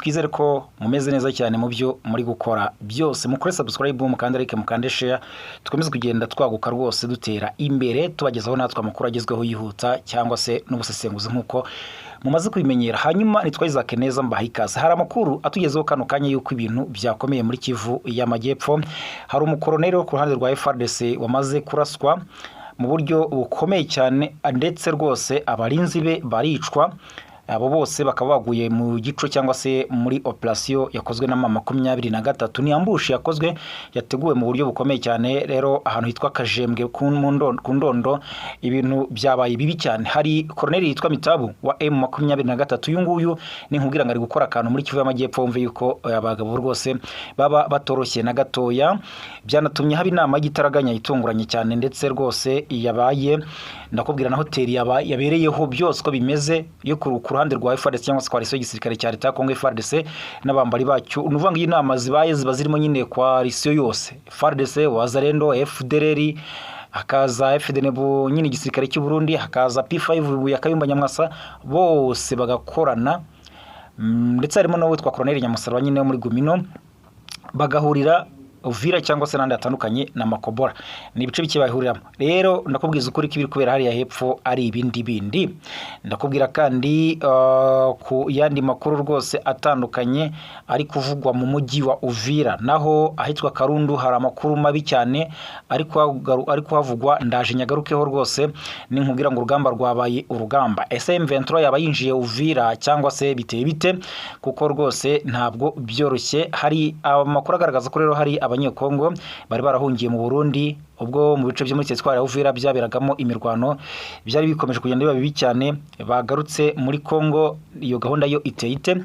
Twizere ko mumeze neza cyane mu byo muri gukora byose. Mukore subscribe, mukande like, mukande share, dukomeze kugenda twaguka rwose, dutera imbere, tubagezaho natwe amakuru agezweho yihuta cyangwa se n'ubusesenguzi nk'uko mumaze kubimenyera. Hanyuma nitwa Isaac Neza, mbaha ikaze. Hari amakuru atugezeho kano kanya y'uko ibintu byakomeye muri Kivu y'Amajyepfo. Hari umukoroneri wo ku ruhande rwa FARDC wamaze kuraswa mu buryo bukomeye cyane, ndetse rwose abarinzi be baricwa. Abo bose bakaba baguye mu gico cyangwa se muri operasiyo yakozwe na M23. Ni ambush yakozwe, yateguwe mu buryo bukomeye cyane. Rero ahantu hitwa Kajembwe ku Ndondo, ibintu byabaye bibi cyane. Hari koroneri yitwa Mitabu wa M23. Uyu nguyu ni nkubwira ngo ari gukora akantu muri Kivu y'Amajyepfo, wumve yuko abagabo rwose baba batoroshye na gatoya. Byanatumye haba inama y'igitaraganya itunguranye cyane, ndetse rwose yabaye, ndakubwira na hoteli yabereyeho byose uko bimeze, yo ku ruhande rwa FARDC cyangwa se coalition y'igisirikare cya leta ya Congo FARDC n'abambari bacyo. Ni ukuvuga ngo iyi nama zibaye ziba zirimo nyine coalition yose: FARDC, Wazalendo, FDLR, hakaza FDNB nyine igisirikare cy'u Burundi, hakaza P5 ya Kayumba Nyamwasa, bose bagakorana. Ndetse harimo n'uwitwa Colonel Nyamusaraba nyine wo muri Gumino, bagahurira Uvira cyangwa se n'ahandi hatandukanye na Makobora. Ni ibice bike bahuriramo. Rero ndakubwiza ukuri ko ibiri kubera hariya hepfo ari ibindi bindi. Ndakubwira kandi ku yandi makuru rwose atandukanye ari kuvugwa mu mujyi wa Uvira. Naho ahitwa Karundu hari amakuru mabi cyane ari kuhavugwa, ndaje nyagarukeho rwose. Ninkubwira ngo urugamba rwabaye urugamba, ese M23 yaba yinjiye Uvira cyangwa se biteye bite? Kuko rwose ntabwo byoroshye. Hari amakuru agaragaza ko rero hari Abanyekongo bari barahungiye mu Burundi ubwo mu bice byo muri teritwari ya Uvira byaberagamo imirwano, byari bikomeje kugenda biba bibi cyane, bagarutse muri Kongo. Iyo gahunda yo iteye ite?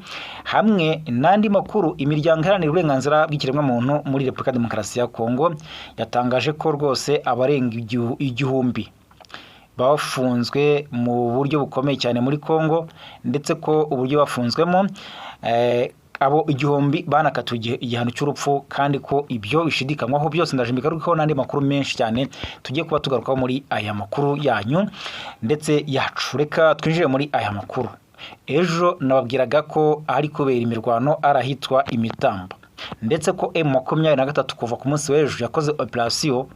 Hamwe n'andi makuru, imiryango iharanira uburenganzira bw'ikiremwamuntu muri Repubulika Demokarasi ya Kongo yatangaje ko rwose abarenga 1000 bafunzwe mu buryo bukomeye cyane muri Kongo, ndetse ko uburyo bafunzwemo, abo 1000 banakatiwe igihano cy'urupfu, kandi ko ibyo bishidikanywaho. Byose ndaje mbigarukeho n'andi makuru menshi cyane tugiye kuba tugarukaho muri aya makuru yanyu ndetse yacu. Reka twinjire muri aya makuru. Ejo nababwiraga ko ahari kubera imirwano ari ahitwa Imitamba, ndetse ko M23 kuva ku munsi w'ejo yakoze operasiyo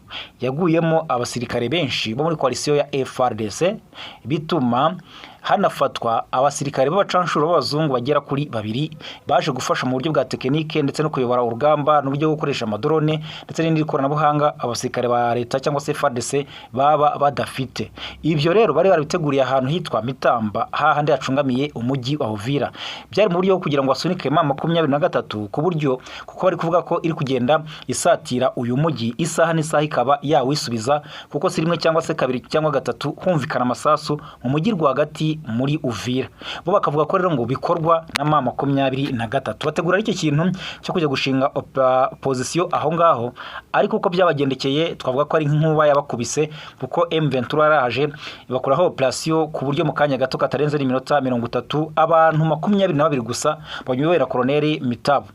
yaguyemo abasirikare benshi bo muri coalition ya FARDC, bituma hanafatwa abasirikare b'abacanshuro b'abazungu bagera kuri babiri baje gufasha mu buryo bwa tekinike ndetse no kuyobora urugamba n'uburyo bwo gukoresha amadrone ndetse n'irindi koranabuhanga abasirikare ba leta cyangwa se FARDC baba badafite. Ibyo rero bari barabiteguriye ahantu hitwa Mitamba, hahandi hacungamiye umujyi wa Uvira. Byari mu buryo bwo kugira ngo basunike M23, ku buryo kuko bari kuvuga ko iri kugenda isatira uyu mujyi, isaha n'isaha ikaba yawisubiza, kuko si rimwe cyangwa se kabiri cyangwa gatatu humvikana amasasu mu mujyi rwagati muri Uvira. Bo bakavuga ko rero ngo bikorwa na M23. Bategura icyo kintu cyo kujya gushinga opposition aho ngaho, ariko uko byabagendekeye twavuga ko ari nk'inkuba yabakubise, kuko M23 yaraje ibakuraho operation ku buryo mu kanya gato katarenze n'iminota 30 abantu 22 gusa banyobera Colonel Mitabu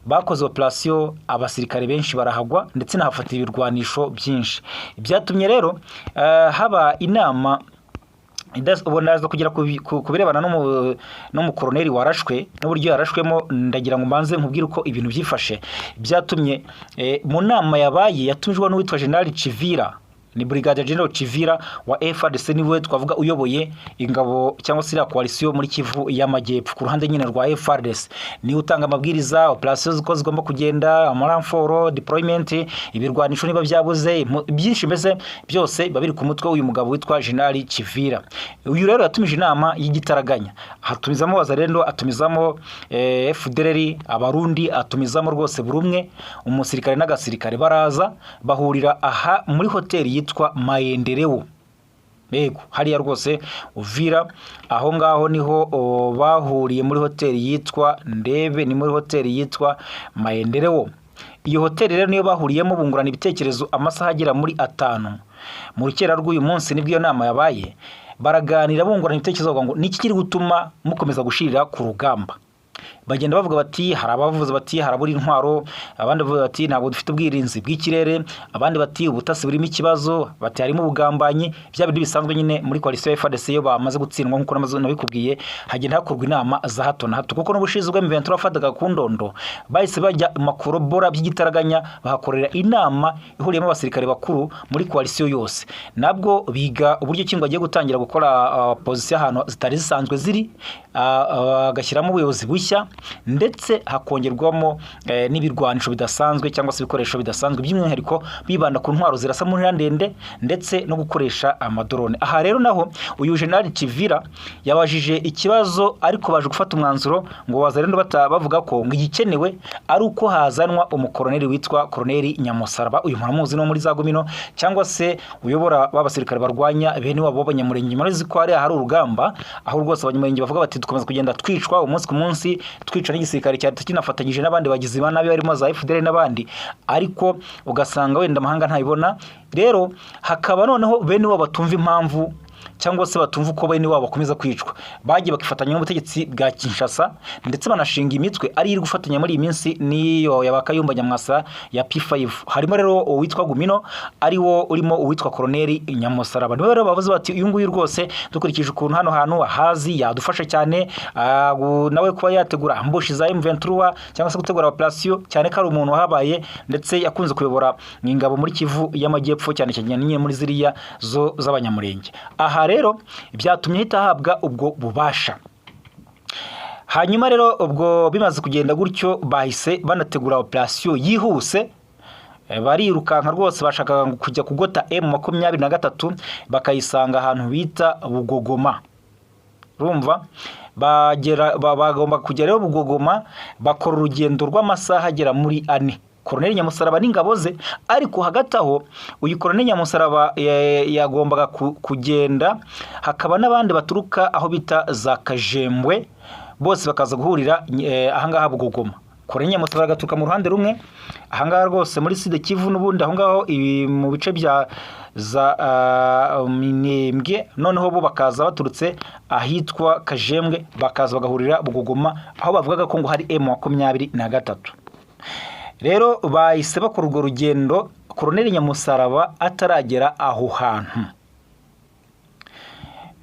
bakoze operation, abasirikare benshi barahagwa, ndetse nahafatira ibirwanisho byinshi. Byatumye rero haba inama. Ubu ndaza kugera ku birebana n'umukoroneri warashwe n'uburyo yarashwemo. Ndagira ngo mbanze nkubwire uko ibintu byifashe. Byatumye mu nama yabaye yatumijwe n'uwitwa General Chivira, ni Brigadier General Chivira wa FARDC, niwe twavuga uyoboye ingabo cyangwa se iriya coalition muri Kivu y'Amajyepfo ku ruhande nyine rwa FARDC. Niwe utanga amabwiriza, operation uko zigomba kugenda, amarenfort, deployment, ibirwanisho niba byabuze, byinshi mbese byose biba biri ku mutwe w'uyu mugabo witwa General Chivira. Uyu rero yatumije inama y'igitaraganya, atumizamo Wazalendo, atumizamo FDLR, Abarundi, atumizamo rwose buri umwe, umusirikare n'agasirikare, baraza bahurira aha muri hoteli yitwa Maendeleo. Yego, hariya rwose Uvira aho ngaho niho bahuriye, muri hoteli yitwa ndebe, ni muri hoteli yitwa Maendeleo. Iyo hoteli rero niyo bahuriyemo, bungurana ibitekerezo amasaha agera muri 5. Mu rukera rw'uyu munsi nibwo iyo nama yabaye, baraganira, bungurana ibitekerezo, bavuga ngo niki kiri gutuma mukomeza gushirira ku rugamba. Bagenda bavuga bati, hari abavuze bati harabura intwaro, abandi bavuga bati ntabwo dufite ubwirinzi bw'ikirere, abandi bati ubutasi burimo ikibazo, bati harimo ubugambanyi, bya bindi bisanzwe nyine muri coalition ya FARDC. Iyo bamaze gutsindwa, nk'uko namaze nabikubwiye, hagenda hakorwa inama za hato na hato, kuko n'ubushize ubwo M23 wafataga ku Ndondo, bahise bajya Makorobora by'igitaraganya, bahakorera inama ihuriyemo abasirikare bakuru muri coalition yose. Nabwo biga uburyo ki ngo bagiye gutangira gukora position ahantu zitari zisanzwe ziri, bagashyiramo ubuyobozi bushya, ndetse hakongerwamo n'ibirwanisho bidasanzwe cyangwa se ibikoresho bidasanzwe, by'umwihariko bibanda ku ntwaro zirasa mu ntera ndende ndetse no gukoresha amadrone. Aha rero naho uyu General Chivira yabajije ikibazo, ariko baje gufata umwanzuro ngo wazarendo bavuga ko ngo igikenewe ari uko hazanwa umukoroneri witwa Koroneri Nyamusaraba. Uyu muramuzi, no muri za Gumino, cyangwa se uyobora ba basirikare barwanya bene wabo b'Abanyamurenge. Murazi ko hariya hari urugamba, aho rwose Abanyamurenge bavuga bati dukomeza kugenda twicwa umunsi ku munsi, twica n'igisirikare cya leta kinafatanyije n'abandi bagizi ba nabi barimo za FDL n'abandi, ariko ugasanga wenda amahanga ntabibona. Rero hakaba noneho bene wabo batumva impamvu cyangwa se batumva uko bene wabo bakomeza kwicwa, bagiye bakifatanya n'ubutegetsi bwa Kinshasa, ndetse banashinga imitwe ari iri gufatanya muri iyi minsi n'iyo ya Bakayumba Nyamwasa ya P5. Harimo rero uwitwa Gumino, ari wo urimo uwitwa Koroneri Nyamusaraba. Niwe rero bavuze bati uyu nguyu rwose dukurikije ukuntu hano hantu ahazi yadufasha cyane, nawe kuba yategura ambush za M23 cyangwa se gutegura operation, cyane ko ari umuntu wahabaye ndetse yakunze kuyobora ingabo muri Kivu y'Amajyepfo, cyane cyane nyine muri ziriya zo z'Abanyamurenge. Aha rero byatumye ahita ahabwa ubwo bubasha. Hanyuma rero ubwo bimaze kugenda gutyo, bahise banategura operation yihuse, barirukanka rwose, bashakaga kujya kugota M23 bakayisanga ahantu bita Bugogoma. Urumva bagera bagomba kujya rero Bugogoma, bakora urugendo rw'amasaha agera muri 4, Koroneli Nyamusaraba n'ingabo ze. Ariko hagati aho uyu Koroneli Nyamusaraba yagombaga kugenda, hakaba n'abandi baturuka aho bita za Kajembwe, bose bakaza guhurira ahangaha Bugogoma. Koroneli Nyamusaraba agaturuka mu ruhande rumwe ahangaha rwose muri Sud Kivu, n'ubundi aho ngaho mu bice bya za Minembwe, noneho bo bakaza baturutse ahitwa Kajembwe, bakaza bagahurira Bugogoma aho bavugaga ko ngo hari M23. Rero bahise bakora urwo rugendo Koroneli Nyamusaraba ataragera aho hantu,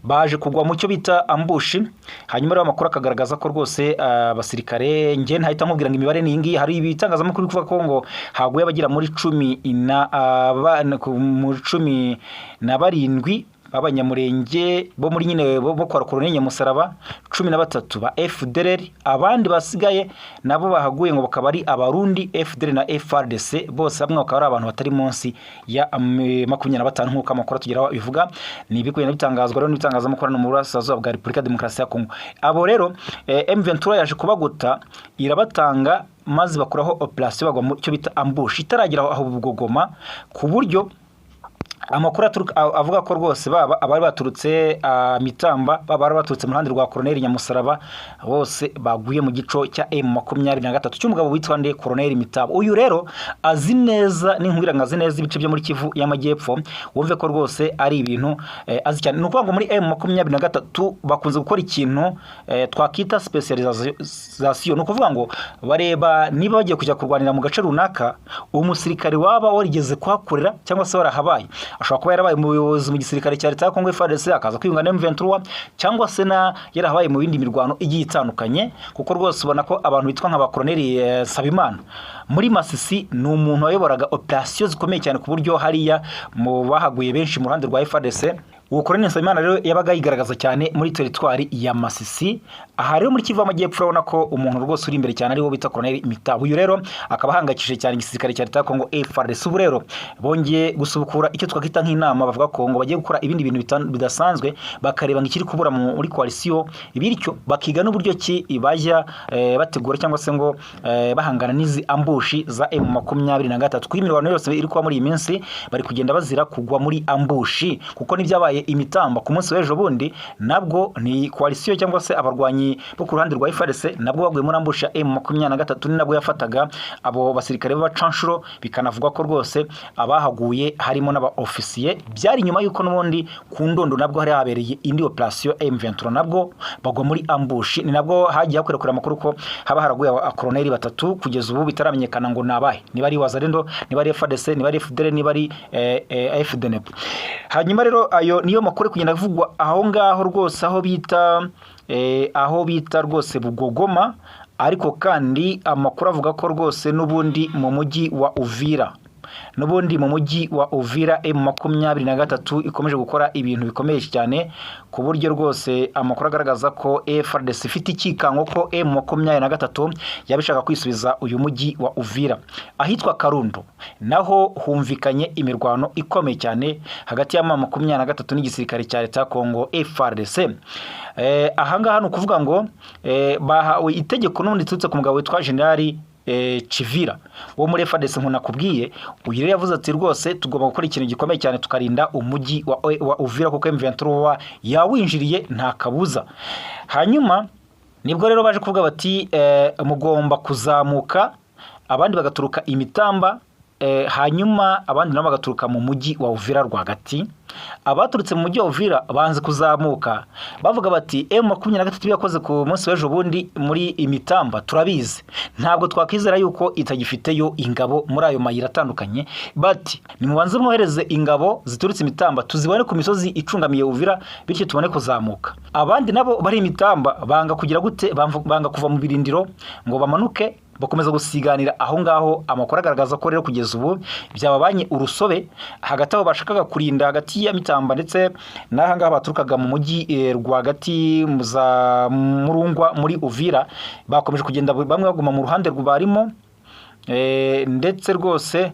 baje kugwa mu cyo bita ambush. Hanyuma rero amakuru akagaragaza ko rwose abasirikare, njye ntahita nkubwira ngo imibare ni iyi ngiyi, hari ibitangazamakuru bivuga ko ngo haguye abagera muri 17 b'Abanyamurenge bo muri nyine bo kwa Koroneli Nyamusaraba, 13 ba FDLR, abandi basigaye nabo bahaguye ngo bakaba ari Abarundi, FDLR na FARDC, bose hamwe bakaba ari abantu batari munsi ya 25, nk'uko amakuru atugeraho bivuga. Ni ibikwiye bitangazwa rero n'ibitangazamakuru hano mu burasirazuba bwa Repubulika ya Demokarasi ya Kongo. Abo rero M23 yaje kubaguta irabatanga, maze bakuraho operation, bagwa mu cyo bita ambush itaragera aho Bugogoma, ku buryo amakuru avuga ko rwose baba abari baturutse Mitamba, baba bari baturutse mu ruhande rwa Koroneli Nyamusaraba, bose baguye mu gico cya M23 cy'umugabo witwa nde? Koroneli Mitamba. Uyu rero azi neza n'inkwira ngo azi neza ibice byo muri Kivu y'Amajyepfo, wumve ko rwose ari ibintu azi cyane. Ni ukuvuga ngo muri M23 bakunze gukora ikintu twakita specialisation. Ni ukuvuga ngo bareba niba bagiye kujya kurwanira mu gace runaka, umusirikare waba warigeze kuhakorera cyangwa se warahabaye, ashobora kuba yarabaye umuyobozi mu gisirikare cya leta ya Kongo FARDC akaza kwiyunga na M23, cyangwa se na yarahabaye mu bindi mirwano igiye itandukanye, kuko rwose ubona ko abantu bitwa nka ba Colonel Sabimana muri Masisi ni umuntu wayoboraga operation zikomeye cyane, ku buryo hariya mu bahaguye benshi mu ruhande rwa FARDC, uwo Colonel Nsabimana rero yabaga yigaragaza cyane muri teritwari ya Masisi. Aha rero muri Kivu y'Amajyepfo urabona ko umuntu rwose uri imbere cyane ariwo bita Colonel Mitabo. Uyu rero akaba ahangayikishije cyane igisirikare cya leta ya Kongo FARDC. Ubu rero bongeye gusubukura icyo twakwita nk'inama, bavuga ko ngo bagiye gukora ibindi bintu bidasanzwe, bakareba ngo ikiri kubura muri coalition, bityo bakiga n'uburyo ki bajya bategura cyangwa se ngo bahangana n'izi ambush za M23, kuko imirwano yose iri kuba muri iyi minsi bari kugenda bazira kugwa muri ambush, kuko n'ibyabaye byabaye imitamba ku munsi w'ejo bundi, nabwo ni coalition cyangwa se abarwanyi bo ku ruhande rwa FARDC nabwo baguye muri ambush ya M23, ni nabwo yafataga abo basirikare b'abacanshuro, bikanavugwa ko rwose abahaguye harimo n'aba ofisiye. Byari nyuma y'uko n'ubundi ku Ndondo nabwo hari habereye indi operation M23, nabwo bagwa muri ambush. Ni nabwo hagiye hakwirakwira amakuru ko haba haraguye abakoroneri batatu, kugeza ubu bitaramenyekana ngo nabahe, niba ari Wazalendo, niba ari FARDC, niba ari FDL, niba ari FDNB. Hanyuma rero ayo niyo makuru ari kugenda avugwa aho ngaho rwose, aho bita rwose Bugogoma. Ariko kandi amakuru avuga ko rwose n'ubundi mu mujyi wa Uvira, n'ubundi mu mujyi wa Uvira, M23 ikomeje gukora ibintu bikomeye cyane, ku buryo rwose amakuru agaragaza ko FARDC ifite ikikango ko M23 yaba ishaka kwisubiza uyu mujyi wa Uvira. Ahitwa Karundo naho humvikanye imirwano ikomeye cyane hagati ya M23 n'igisirikare cya leta ya Kongo FARDC. Ahangaha ni ukuvuga ngo bahawe itegeko n'ubundi riturutse ku mugabo witwa General Chivira wo muri FARDC. Nk'uko nakubwiye, uyu rero yavuze ati: "Rwose tugomba gukora ikintu gikomeye cyane, tukarinda umujyi wa Uvira kuko M23 yawinjiriye nta kabuza." Hanyuma nibwo rero baje kuvuga bati: "Mugomba kuzamuka, abandi bagaturuka imitamba, hanyuma abandi nabo bagaturuka mu mujyi wa Uvira rwagati." Abaturutse mu mujyi wa Uvira banze kuzamuka, bavuga bati: "M23 yakoze ku munsi w'ejo bundi muri imitamba turabizi, ntabwo twakwizera yuko itagifiteyo ingabo muri ayo mayira atandukanye." Bati: "Nimubanze mwohereze ingabo ziturutse imitamba, tuzibone ku misozi icungamiye Uvira, bityo tubone kuzamuka." Abandi nabo bari imitamba banga kugira gute? Banga kuva mu birindiro ngo bamanuke, bakomeza gusiganira aho ngaho. Amakuru agaragaza ko rero kugeza ubu byababanye urusobe hagati aho bashakaga kurinda hagati ya Mitamba ndetse n'aha ngaha baturukaga mu mujyi rwagati mu za Murungwa muri Uvira. Bakomeje kugenda bamwe baguma mu ruhande barimo, ndetse rwose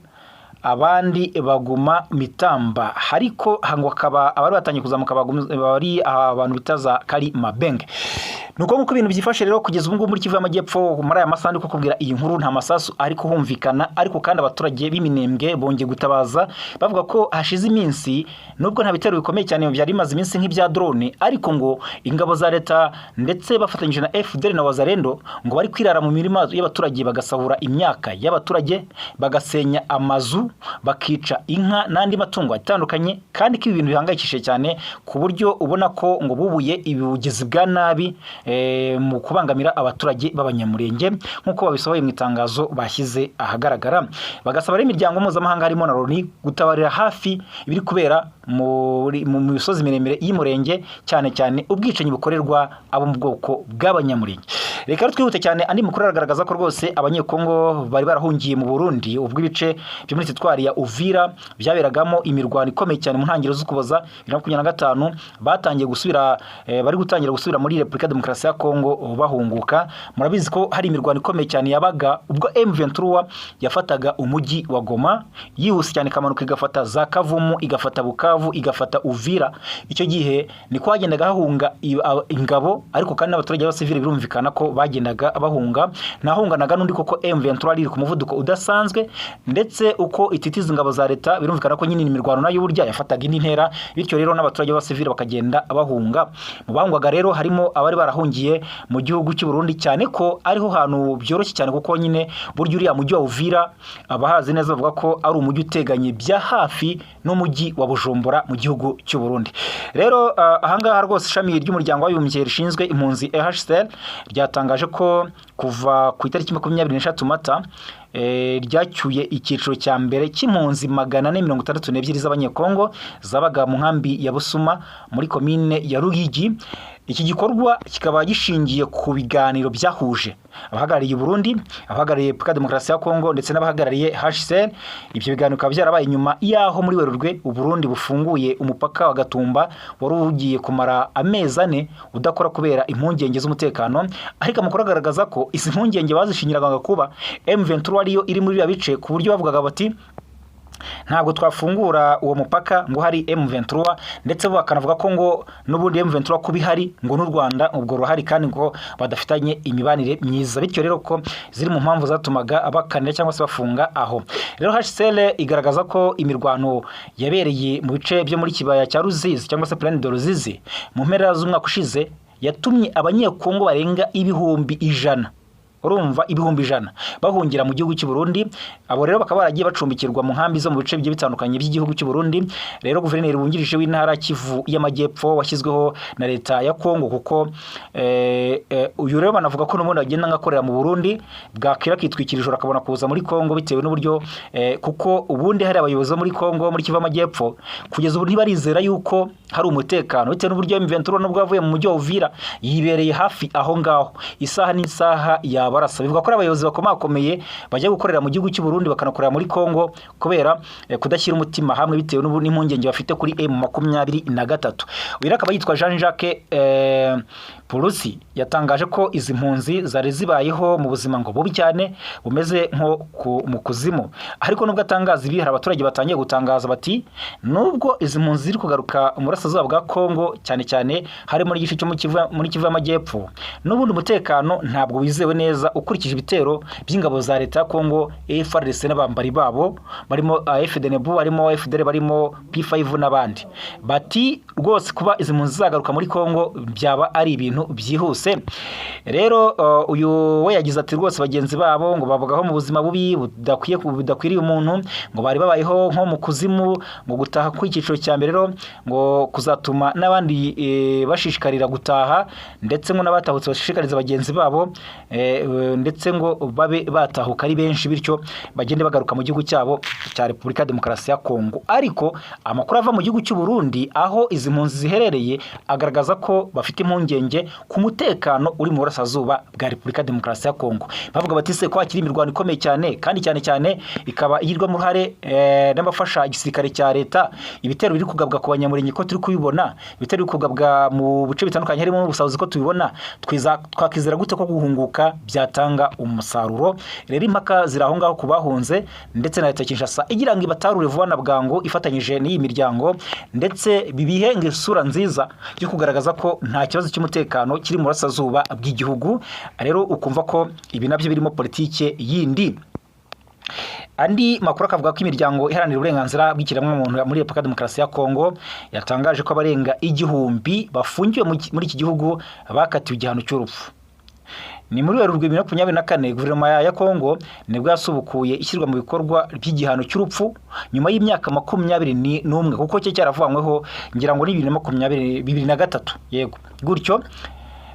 abandi baguma Mitamba, ariko ngo akaba abari batangiye kuzamuka bari abantu bita za Kari Mabenge. Nuko nk'uko ibintu byifashe rero kugeza ubu ngubu muri Kivu y'Amajyepfo, muri aya masaha ndi kukubwira iyi nkuru, nta masasu ariko humvikana. Ariko kandi abaturage b'Iminembwe bongeye gutabaza, bavuga ko hashize iminsi, nubwo nta bitero bikomeye cyane byari bimaze iminsi nk'ibya drone, ariko ngo ingabo za leta ndetse bafatanyije na FDL na Wazalendo ngo bari kwirara mu mirima y'abaturage, bagasahura imyaka y'abaturage, bagasenya amazu, bakica inka n'andi matungo atandukanye, kandi ko ibi bintu bihangayikishije cyane, ku buryo ubona ko ngo bubuye ubugizi bwa nabi mu kubangamira abaturage b'Abanyamurenge, nk'uko babisohoye mu itangazo bashyize ahagaragara. Bagasaba rero imiryango mpuzamahanga harimo na Loni gutabarira hafi ibiri kubera mu misozi miremire y'Umurenge, cyane cyane ubwicanyi bukorerwa abo mu bwoko bw'Abanyamurenge. Reka rero twihute cyane. Andi makuru aragaragaza ko rwose Abanyekongo bari barahungiye mu Burundi ubwo ibice byo muri teritwari ya Uvira byaberagamo imirwano ikomeye cyane mu ntangiriro z'Ukuboza 2025, batangiye gusubira, bari gutangira gusubira muri Repubulika Demokarasi ya Kongo bahunguka. Murabizi ko hari imirwano ikomeye cyane yabaga ubwo M23 yafataga umujyi wa Goma yihuse cyane, ikamanuka igafata za Kavumu, igafata Bukavu, igafata Uvira. Icyo gihe niko hagendaga hahunga ingabo, ariko kandi n'abaturage b'abasivili birumvikana ko bagendaga bahunga, ntahunganaga n'undi, kuko M23 iri ku muvuduko udasanzwe, ndetse uko ititiza ingabo za leta birumvikana ko nyine imirwano nayo burya yafataga indi ntera, bityo rero n'abaturage b'abasivili bakagenda bahunga. Mu bahungwaga rero harimo abari barahungiye mu gihugu cy'u Burundi, cyane ko ariho hantu byoroshye cyane, kuko nyine burya uriya mujyi wa Uvira abahazi neza bavuga ko ari umujyi uteganye bya hafi n'umujyi wa Bujumbura mu gihugu cy'u Burundi. Rero ahangaha rwose ishami ry'Umuryango w'Abibumbye rishinzwe impunzi HCR ryatangaje ko kuva ku itariki 23 Mata ryacyuye icyiciro cya mbere cy'impunzi 462 z'Abanyekongo zabaga mu nkambi ya Busuma muri komine ya Ruyigi. Iki gikorwa kikaba gishingiye ku biganiro byahuje abahagarariye Burundi, abahagarariye Repubulika Demokarasi ya Kongo ndetse n'abahagarariye HCR. Ibyo biganiro bikaba byarabaye nyuma y'aho muri Werurwe u Burundi bufunguye umupaka wa Gatumba wari ugiye kumara amezi 4 udakora kubera impungenge z'umutekano. Ariko amakuru agaragaza ko izi mpungenge bazishingiraga kuba M23 ariyo iri muri biriya bice, ku buryo bavugaga bati Ntabwo twafungura uwo mupaka ngo hari M23, ndetse bo bakanavuga ko ngo n'ubundi M23 kuba ihari ngo n'u Rwanda ubwo ruhari kandi ngo badafitanye imibanire myiza, bityo rero ko ziri mu mpamvu zatumaga bakanira cyangwa se bafunga aho. Rero HCR igaragaza ko imirwano yabereye mu bice byo muri kibaya cya Ruzizi cyangwa se Plaine de Ruzizi mu mpera z'umwaka ushize yatumye Abanyekongo barenga 100,000, urumva 100,000, bahungira mu gihugu cy'u Burundi. Abo rero bakaba baragiye bacumbikirwa mu nkambi zo mu bice bigiye bitandukanye by'igihugu cy'u Burundi. Rero guverineri wungirije w'intara Kivu y'Amajyepfo washyizweho na leta ya Kongo, kuko uyu rero banavuga ko n'ubundi agenda ngakorera mu Burundi, bwakira akitwikira ijoro akabona kuza muri Kongo, bitewe n'uburyo kuko ubundi hari abayobozi bo muri Kongo muri Kivu y'Amajyepfo kugeza ubu ntibarizera yuko hari umutekano, bitewe n'uburyo M23 nubwo yavuye mu mujyi wa Uvira yibereye hafi aho ngaho, isaha n'isaha yabarasa. Bivuga ko ari abayobozi bakomakomeye bajya gukorera mu gihugu cy'u Burundi bakanakorera muri Kongo kubera kudashyira umutima hamwe, bitewe n'impungenge bafite kuri M23. Uyu akaba yitwa Jean Jacques Purusi, yatangaje ko izi mpunzi zari zibayeho mu buzima ngo bubi cyane, bumeze nko mu kuzimu. Ariko nubwo atangaza ibi, hari abaturage batangiye gutangaza bati nubwo izi mpunzi ziri kugaruka mu burasirazuba bwa Kongo, cyane cyane harimo n'igice cyo muri Kivu y'Amajyepfo, n'ubundi umutekano ntabwo wizewe neza ukurikije ibitero by'ingabo za leta ya Kongo FARDC n'abambari babo barimo FDNB, barimo FDL, barimo P5 n'abandi. Bati rwose kuba izi mpunzi zagaruka muri Kongo byaba ari ibintu byihuse. Rero uyu we yagize ati rwose bagenzi babo ngo bavugaho mu buzima bubi budakwiye budakwiriye umuntu, ngo bari babayeho nko mu kuzimu, ngo gutaha ku icyiciro cya mbere rero ngo kuzatuma n'abandi bashishikarira gutaha, ndetse ngo n'abatahutse bashishikariza bagenzi babo, ndetse ngo babe batahuka ari benshi, bityo bagende bagaruka mu gihugu cyabo cya Repubulika ya Demokarasi ya Kongo. Ariko amakuru ava mu gihugu cy'u Burundi aho izi mpunzi ziherereye agaragaza ko bafite impungenge ku mutekano uri mu burasirazuba bwa Repubulika ya Demokarasi ya Kongo. Bavuga bati se ko hakiri imirwano ikomeye cyane, kandi cyane cyane ikaba igirwamo uruhare n'abafasha igisirikare cya leta, ibitero biri kugabwa ku Banyamulenge ko turi kubibona, ibitero biri kugabwa mu bice bitandukanye harimo n'ubusahuzi ko tubibona, twakwizera gute ko guhunguka byatanga umusaruro? Rero impaka ziri aho ngaho ku bahunze, ndetse na leta ya Kinshasa igira ngo ibatarure vuba na bwangu ifatanyije n'iyi miryango, ndetse bibihe ngo isura nziza yo kugaragaza ko nta kibazo cy'umutekano kiri mu burasirazuba bw'igihugu. Rero ukumva ko ibi nabyo birimo politike yindi. Andi makuru akavuga ko imiryango iharanira uburenganzira bw'ikiremwamuntu muri Repubulika ya Demokarasi ya Kongo yatangaje ko abarenga 1000 bafungiwe muri iki gihugu bakatiwe igihano cy'urupfu. Ni muri Werurwe 2024 guverinoma ya Kongo nibwo yasubukuye ishyirwa mu bikorwa by'igihano cy'urupfu nyuma y'imyaka 21, kuko cyo cyaravanyweho ngira ngo ni 2023, yego gutyo.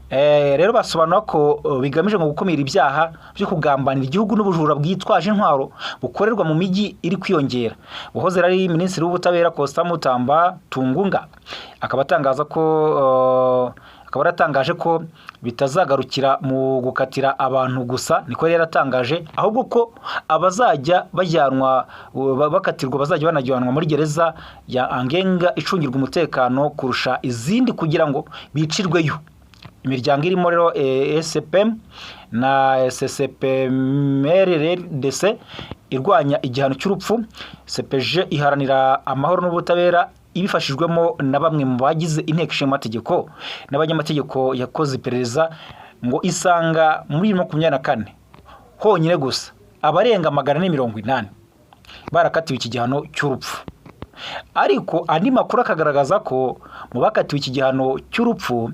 Rero basobanura ko bigamije mu gukumira ibyaha byo kugambanira igihugu n'ubujura bwitwaje intwaro bukorerwa mu mijyi iri kwiyongera. Uwahoze ari minisitiri w'ubutabera Constant Mutamba Tungunga akaba atangaza ko akaba yaratangaje ko bitazagarukira mu gukatira abantu gusa, niko yari yaratangaje, ahubwo ko abazajya bajyanwa bakatirwa bazajya banajyanwa muri gereza ya Angenga icungirwa umutekano kurusha izindi kugira ngo bicirweyo. Imiryango irimo rero SPM na SSPMRDC irwanya igihano cy'urupfu, CPG iharanira amahoro n'ubutabera ibifashijwemo na bamwe mu bagize inteko ishinga amategeko n'abanyamategeko yakoze iperereza ngo isanga muri 2024 honyine gusa abarenga 480 barakatiwe iki gihano cy'urupfu. Ariko andi makuru akagaragaza ko mu bakatiwe iki gihano cy'urupfu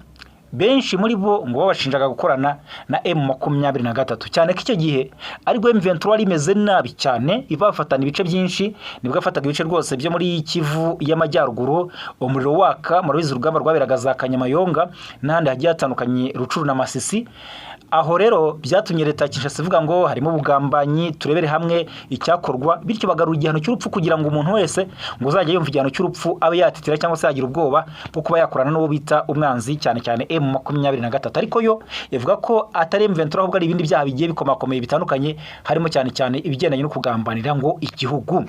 benshi muri bo ngo babashinjaga gukorana na M23, cyane ko icyo gihe aribwo M23 yari imeze nabi cyane, ibafatana ibice byinshi, nibwo yafataga ibice rwose byo muri Kivu y'Amajyaruguru, umuriro waka. Murabizi urugamba rwaberaga za Kanyamayonga n'ahandi hagiye hatandukanye, Rucuru na Masisi. Aho rero byatumye leta ya Kinshasa ivuga ngo harimo ubugambanyi, turebere hamwe icyakorwa, bityo bagarura igihano cy'urupfu kugira ngo umuntu wese ngo uzajya yumva igihano cy'urupfu abe yatitira cyangwa se yagira ubwoba bwo kuba yakorana n'uwo bita umwanzi, cyane cyane M23. Ariko yo ivuga ko atari M23 ahubwo ari ibindi byaha bigiye bikomakomeye bitandukanye, harimo cyane cyane ibigendanye no kugambanira ngo igihugu.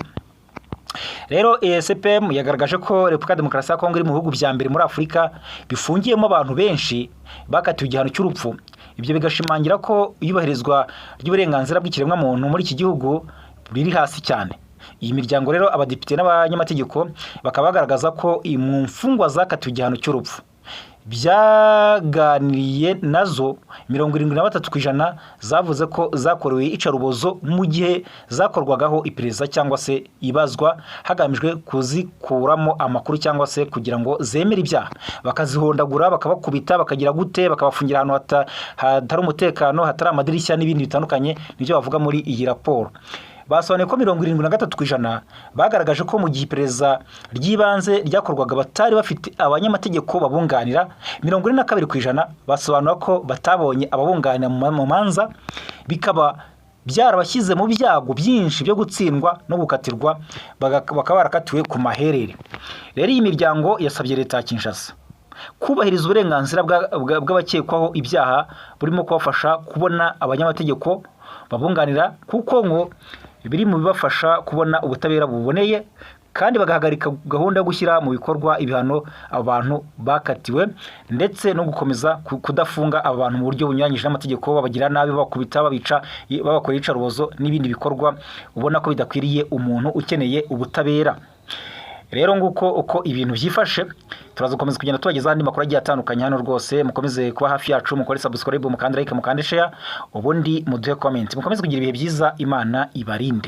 Rero ESPM yagaragaje ko Repubulika ya Demokarasi ya Kongo iri mu bihugu bya mbere muri Afurika bifungiyemo abantu benshi bakatiwe igihano cy'urupfu. Ibyo bigashimangira ko iyubahirizwa ry'uburenganzira bw'ikiremwamuntu muri iki gihugu riri hasi cyane. Iyi miryango rero, abadepite n'abanyamategeko bakaba bagaragaza ko mu mfungwa zakatiwe igihano cy'urupfu byaganiriye nazo, 73% zavuze ko zakorewe iyicarubozo mu gihe zakorwagaho iperereza cyangwa se ibazwa, hagamijwe kuzikuramo amakuru cyangwa se kugira ngo zemere ibyaha. Bakazihondagura, bakabakubita, bakagira gute, bakabafungira ahantu hatari umutekano, hatari amadirishya n'ibindi bitandukanye. Nibyo bavuga muri iyi raporo. Basobanuye ko 73% bagaragaje ko mu gihe iperereza ry'ibanze ryakorwaga batari bafite abanyamategeko babunganira. 42% basobanura ko batabonye ababunganira mu manza, bikaba byarabashyize mu byago byinshi byo gutsindwa no gukatirwa, bakaba barakatiwe ku maherere. Rero iyi miryango yasabye leta ya Kinshasa kubahiriza uburenganzira bw'abakekwaho ibyaha, burimo kubafasha kubona abanyamategeko babunganira, kuko ngo biri mu bibafasha kubona ubutabera buboneye, kandi bagahagarika gahunda yo gushyira mu bikorwa ibihano abantu bakatiwe, ndetse no gukomeza kudafunga aba bantu mu buryo bunyuranyije n'amategeko, babagira nabi, babakubita, babica, babakora iyicarubozo n'ibindi bikorwa ubona ko bidakwiriye umuntu ukeneye ubutabera. Rero nguko uko ibintu byifashe. Turaza gukomeza kugenda tubagezaho andi makuru agiye atandukanye hano. Rwose mukomeze kuba hafi yacu, mukore subscribe, mukande like, mukande share, ubundi muduhe comment. Mukomeze kugira ibihe byiza, Imana ibarinde.